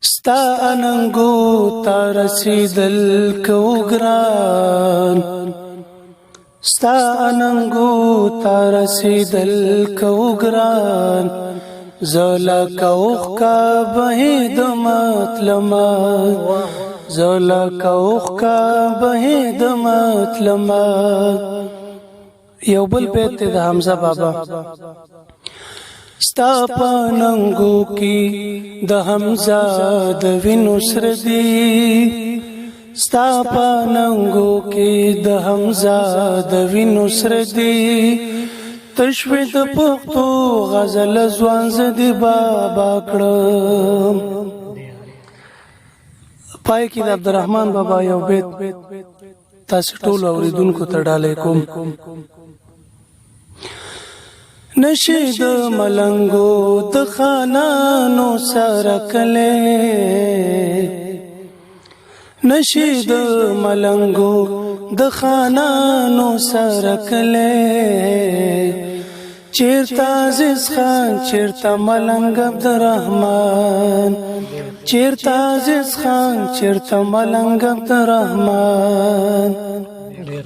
ستا اننګو ته رسیدل کو ګران، ستا اننګو ته رسیدل کو ګران، زلا کوخ کا بهید مطلما، زلا کوخ کا بهید مطلما۔ یو بل بیت د حمزه بابا۔ ستا په ننګو کې د حمزه د وینو سره دی، ستا په ننګو کې د حمزه د وینو سره دی، تشوی د پښتو غزل ځوان زدي بابا کړم۔ پای کې د عبدالرحمن بابا یو بیت تاسو ټول اوریدونکو ته ډالۍ کوم۔ نشي د ملنګو د خانانو سره کله، نشي د ملنګو د خانانو سره کله، چیرته عزیز خان، چیرته ملنګ عبدالرحمن، چیرته عزیز خان، چیرته ملنګ عبدالرحمن۔ ډیر